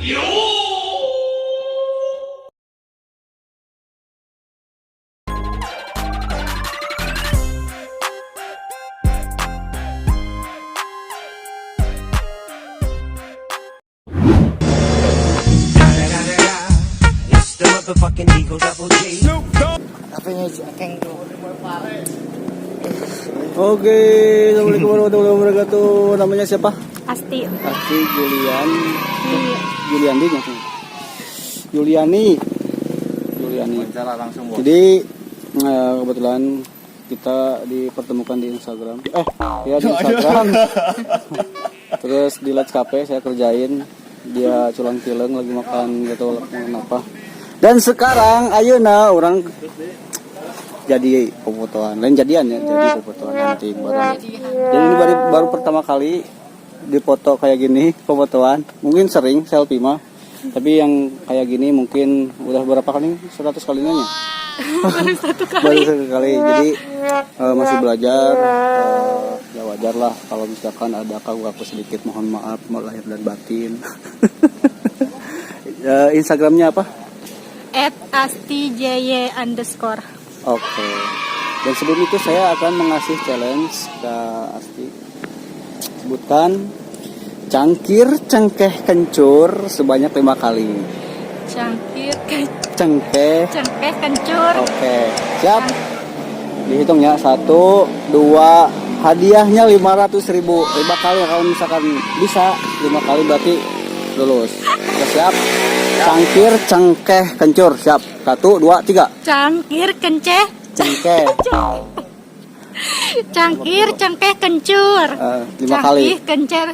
It's the motherfucking Eagle Double G. Oke, assalamualaikum warahmatullahi wabarakatuh. Namanya siapa? Asti. Asti Julian. Iya. Juliandi maksudnya. Juliani. Juliani. Wawancara langsung, Bos. Jadi kebetulan kita dipertemukan di Instagram. Eh, ya di Instagram. Terus di Let's Cafe saya kerjain, dia culang cileng lagi makan gitu, makan apa. Dan sekarang ayeuna urang jadi pefotoan, lain jadian ya, jadi pefotoan nanti bareng. Jadi ini baru, baru pertama kali dipoto kayak gini, pefotoan. Mungkin sering selfie mah, tapi yang kayak gini mungkin udah berapa kali? 100 kali nanya. Baru satu Baru kali. satu kali. Jadi masih belajar. Ya wajar lah kalau misalkan ada kaku-kaku sedikit, mohon maaf, mau lahir dan batin. Instagramnya apa? @astijy_. Oke. Dan sebelum itu saya akan mengasih challenge ke Asti. Sebutkan cangkir, cengkeh, kencur sebanyak 5 kali. Cangkir, Cengkeh. Cengkeh, kencur. Oke. Siap. Dihitung ya. Satu, dua. Hadiahnya 500 ribu. 5 kali, kalau misalkan bisa 5 kali berarti lulus. Oke, siap. Cangkir, cengkeh, kencur. Siap. Satu, dua, tiga. Cangkir, kenceh. Cengkeh. Cangkir, cengkeh, kencur. 5 kali. Cangkir, kencer.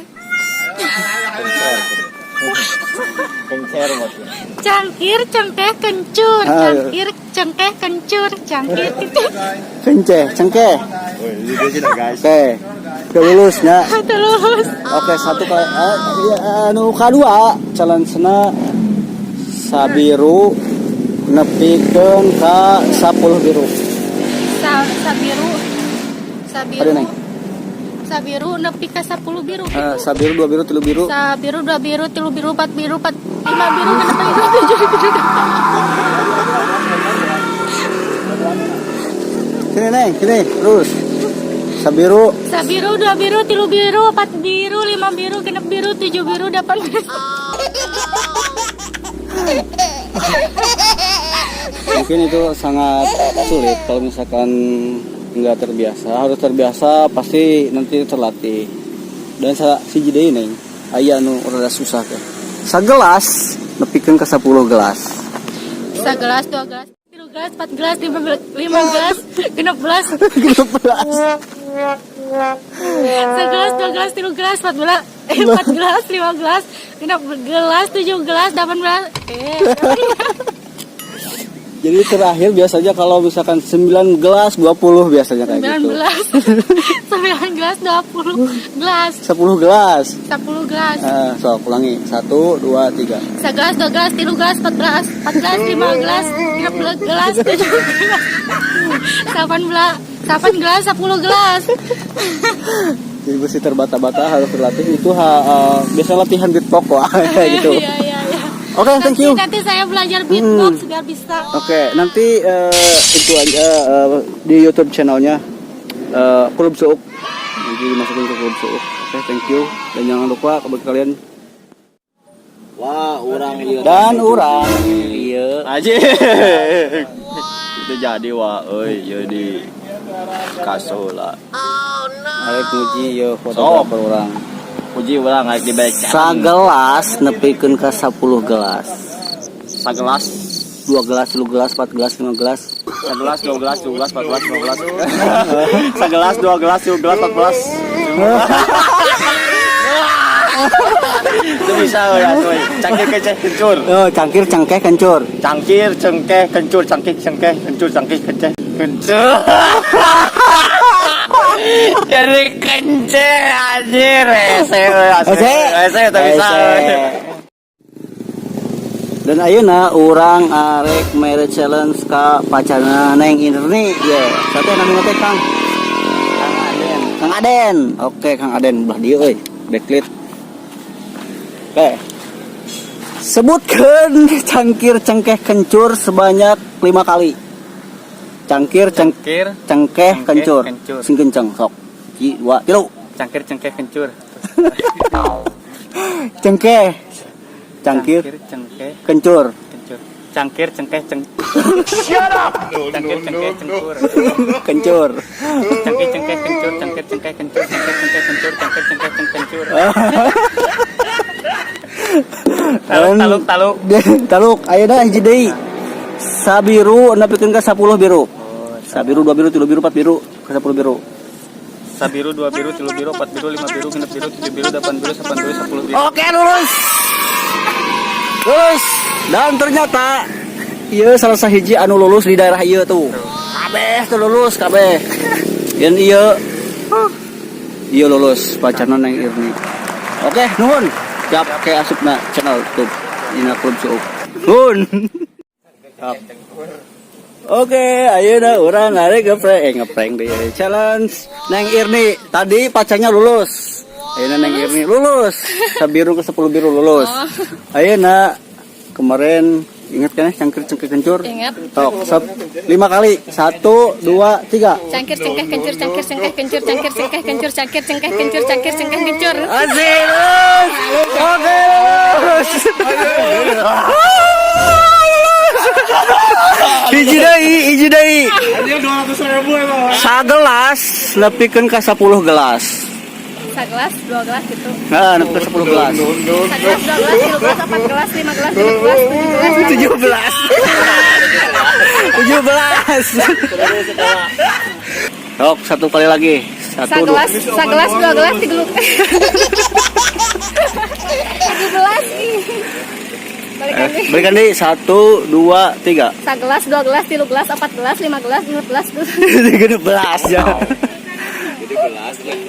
Kencer, Bos. Cangkir, cengkeh, kencur. Ah, iya. Cangkir, cengkeh, kencur. Cangkir, titik. Kenceh, cengkeh. Woi, ini sih guys. Oke. Udah lulus ya. Terus. Oke, satu kali. Iya, anu kedua, challenge-na sabiru nepikeun ka 10 biru. Sabiru. Sabiru. Ada, Neng? Sabiru nepi ka 10 biru. Sabiru, dua biru, tilu biru. Sabiru, dua biru, tilu biru, empat biru, empat, lima biru, genep biru, tujuh biru. Sini, Neng, sini, terus. Sabiru. Sabiru, dua biru, tilu biru, empat biru, lima biru, genep biru, tujuh biru, delapan biru. Mungkin itu sangat sulit kalau misalkan nggak terbiasa. Harus terbiasa, pasti nanti terlatih. Dan si deui, Neng, aya nu rada susah teh. Sagelas nepikeun ka 10 gelas. Sagelas, dua gelas, tilu gelas, empat gelas, lima, lima gelas, genep gelas. 16. Segelas, dua gelas, tilu gelas, empat gelas, empat gelas, lima gelas, genep gelas, tujuh gelas, delapan gelas. Jadi terakhir biasanya kalau misalkan 9 gelas 20 biasanya kayak sembilan gitu. Gelas, 9 gelas, 20 gelas, 10 gelas. 10 gelas. Sok ulangi. 1 2 3. Segelas, dua gelas, tilu gelas, empat gelas, empat gelas, lima gelas, genep gelas, tujuh gelas, delapan belas, delapan gelas, 10 gelas. Jadi mesti terbata-bata, harus berlatih itu ha, biasa latihan beatbox wah kayak gitu. Iya. Oke, thank Nanti, you. nanti saya belajar beatbox biar bisa. Oke, nanti itu aja di YouTube channelnya Klub Suuk. Nanti dimasukin ke Klub Suuk. Oke, thank you. Dan jangan lupa bagi kalian Wah, urang ieu. Dan urang iya. Aja. Itu jadi wah euy, ieu di kasola. Arek nguji yo fotografer urang. Puji urang arek di baik. Sagelas nepikeun ka 10 gelas. Sagelas. Dua gelas, tilu gelas, empat gelas, lima gelas. Sagelas, dua gelas, tilu gelas, empat gelas, lima gelas. Sagelas, dua gelas, tilu gelas, empat gelas. Itu bisa ya, cuy. Cangkir, keceh, kencur. Oh, cangkir, cengkeh, kencur. Cangkir, cengkeh, kencur, cangkir, cengkeh, kencur, cangkir, keceh, kencur. Jadi kencur anjir, rese, Rese. rese, tak bisa. Rese. Dan ayeuna urang arek mere challenge ka pacarna Neng Irni ye. Satu namanya teh Kang. Kang Aden. Kang Aden. Oke, Kang Aden belah dieu euy. Backlit. Oke. Sebutkan cangkir, cengkeh, kencur sebanyak lima kali. Cangkir, Cangkir, cengkeh, cengkeh, kencur. Kencur. Sing kenceng sok. Ji, dua, tilu. Cangkir, cengkeh, kencur. Cengkeh. Cangkir, cengkeh, kencur. Kencur. Cangkir, cengkeh, cangkir, cengkeh, cengkur. Kencur. Cangkir, cengkeh, kencur, cangkir, cengkeh, kencur, cangkir, cengkeh, kencur, cangkir, cengkeh, kencur. Taluk, taluk, taluk. Taluk, ayeuna hiji deui. Sabiru nepikeun ka 10 biru. Sabiru, dua biru, tilu biru, empat biru, ke 10 biru. Sabiru, dua biru, tilu biru, empat biru, lima biru, genep biru, tujuh biru, delapan biru, sapan biru, 10 biru. Oke, lulus. Lulus. Dan ternyata ieu salah sahiji anu lulus di daerah ieu tuh. Kabeh tuh lulus kabeh. Yang ieu ieu lulus pacarna Neng Irni. Oke, nuhun. Siap kayak asupna channel YouTube Dina Klub Suup. Nuhun. Siap. Oke, ayeuna urang arek ngeprank, eh, ngeprank deh, challenge Neng Irni. Tadi pacarnya lulus. Ayeuna Neng Irni lulus. Sabiru ke 10 biru lulus. Ayeuna kemarin ingat kan ya, cangkir, cengkeh, kencur? Ingat. Tok, sop. Lima kali. Satu, dua, tiga. Cangkir, cengkeh, kencur, cangkir, cengkeh, kencur, cangkir, cengkeh, kencur, cangkir, cengkeh, kencur, cangkir, cengkeh, kencur. Asik, lulus. Oke, lulus. Hiji deui, hiji deui. 200 ribu emang. Sagelas nepikeun ka 10 gelas. Sagelas, dua gelas gitu. Nah, nepikeun 10 gelas. Sagelas, dua gelas, tiga gelas, empat gelas, lima gelas, enam gelas, tujuh gelas, 17. 17. Sok, satu kali lagi. Satu, dua. Sagelas, sagelas, dua gelas, tiga 17 ih. Balikan Eh, deh. berikan deh. Satu, dua, tiga. Sagelas, dua gelas, tilu gelas, empat gelas, lima gelas, enam gelas, 13 ya.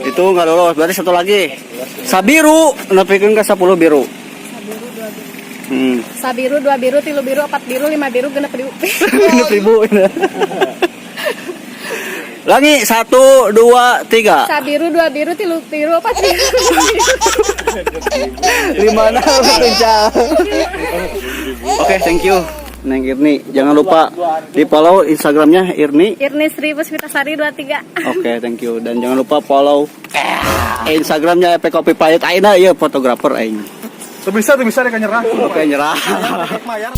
Itu nggak lolos, berarti satu lagi. Sabiru, nepikeun ke 10 biru. Sabiru, dua biru, tilu biru, empat biru, lima biru, genep biru. Genep ribu. Lagi satu, dua, tiga. Sabiru, dua biru, tilu biru, empat biru. Lima enam kencang. Oke, thank you. Neng Irni, jangan lupa di follow Instagramnya Irni. Irni Sri Puspitasari 23. Oke, thank you. Dan jangan lupa follow Instagramnya EP Kopi Pahit. Aina, iya fotografer aing. Tuh bisa, tuh bisa deh nyerah. Oke, nyerah. Mayar.